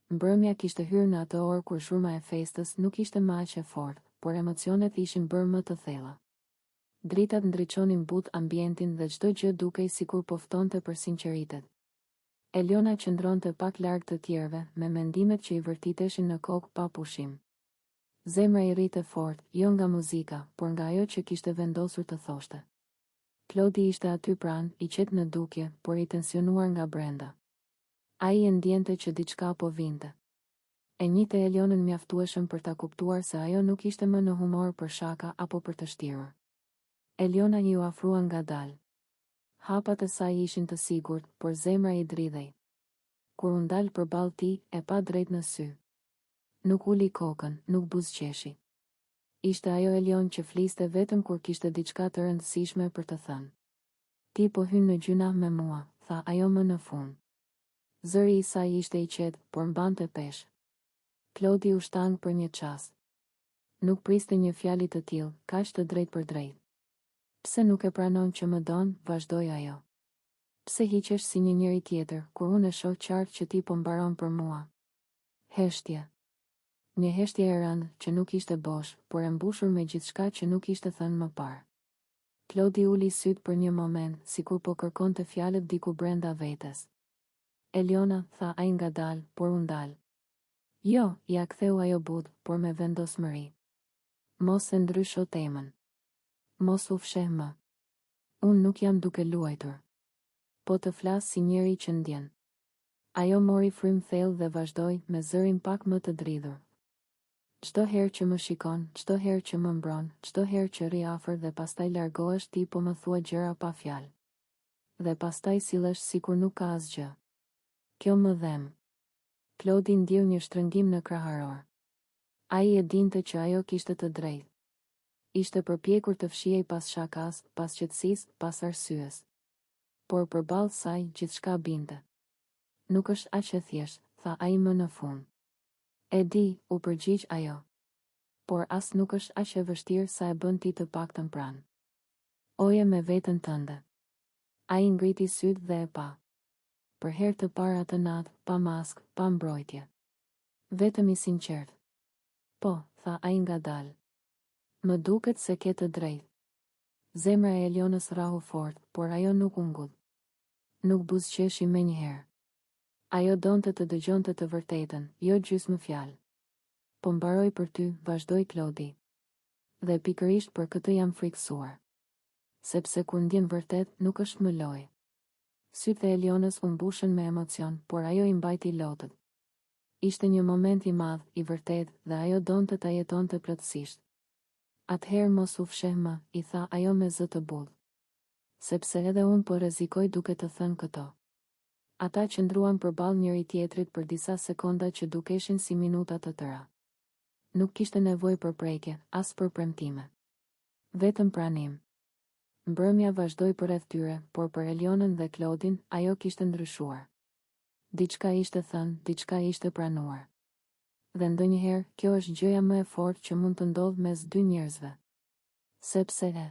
Mbrëmja kishte hyrë në atë orë kur zhurma e festës nuk ishte më aq e fortë, por emocionet ishin bërë më të thella. Dritat ndriçonin butë ambientin dhe çdo gjë dukej sikur po ftonte për sinqeritet. Eliona qëndronte pak larg të tjerëve, me mendimet që i vërtiteshin në kokë pa pushim. Zemra i rrihte fort, jo nga muzika, por nga ajo që kishte vendosur të thoshte. Klodi ishte aty pranë, i qetë në dukje, por i tensionuar nga brenda. Ai e ndiente që diçka po vinte. E njihte Elionën mjaftueshëm për ta kuptuar se ajo nuk ishte më në humor për shaka apo për të shtirur. Eliona iu afrua ngadalë. Hapat e saj ishin të sigurt, por zemra i dridhej. Kur u ndal përballë tij, e pa drejt në sy. Nuk uli kokën, nuk buzëqeshi. Ishte ajo Elionë që fliste vetëm kur kishte diçka të rëndësishme për të thënë. Ti po hyn në gjynah me mua, tha ajo më në fund. Zëri i saj ishte i qetë, por mbante peshë. Klodi u shtang për një çast. Nuk priste një fjali të tillë, kaq të drejtpërdrejtë. Pse nuk e pranon që më don, vazhdoi ajo. Pse hiqesh si një njeri tjetër, kur unë e shoh qartë që ti po mbaron për mua? Heshtje. Një heshtje e rëndë, që nuk ishte bosh, por e mbushur me gjithçka që nuk ishte thënë më parë. Klodi uli sytë për një moment, sikur po kërkonte fjalët diku brenda vetes. Eliona, tha ai ngadalë, por u ndal. Jo, ia ktheu ajo butë, por me vendosmëri. Mos e ndrysho temën. Mos u fsheh më. Unë nuk jam duke luajtur. Po të flas si njeri që ndjen. Ajo mori frymë thellë dhe vazhdoi, me zërin pak më të dridhur. Çdo herë që më shikon, çdo herë që më mbron, çdo herë që rri afër dhe pastaj largohesh ti po më thua gjëra pa fjalë. Dhe pastaj sillesh sikur nuk ka asgjë. Kjo më dhemb. Klodi ndjeu një shtrëngim në kraharor. Ai e dinte që ajo kishte të drejtë. Ishte përpjekur të fshihej pas shakasë, pas qetësisë, pas arsyes. Por përballë saj, gjithçka binte. Nuk është aq e thjeshtë, tha ai më në fund. E di, u përgjigj ajo. Por as nuk është aq e vështirë sa e bën ti të paktën pranë. Oje me veten tënde. Ai ngriti sytë dhe e pa. Për herë të parë atë natë, pa maskë, pa mbrojtje. Vetëm i sinqertë. Po, tha ai ngadalë. Më duket se ke të drejtë. Zemra e Elionës rrahu fort, por ajo nuk u ngut. Nuk buzëqeshi menjëherë. Ajo donte të dëgjonte të vërtetën, jo gjysmë fjalë. Po mbaroj për ty, vazhdoi Klodi. Dhe pikërisht për këtë jam frikësuar. Sepse kur ndjen vërtet, nuk është më lojë. Sytë e Elionës u mbushën me emocion, por ajo i mbajti lotët. Ishte një moment i madh, i vërtetë, dhe ajo donte ta jetonte plotësisht. Atëherë mos u fsheh më, i tha ajo me zë të butë. Sepse edhe unë po rrezikoj duke të thënë këto. Ata qëndruan përballë njëri-tjetrit për disa sekonda që dukeshin si minuta të tëra. Nuk kishte nevojë për prekje, as për premtime. Vetëm pranim. Mbrëmja vazhdoi përreth tyre, por për Elionën dhe Klodin, ajo kishte ndryshuar. Diçka ishte thënë, diçka ishte pranuar. Dhe ndonjëherë, kjo është gjëja më e fortë që mund të ndodhë mes dy njerëzve. Sepse e.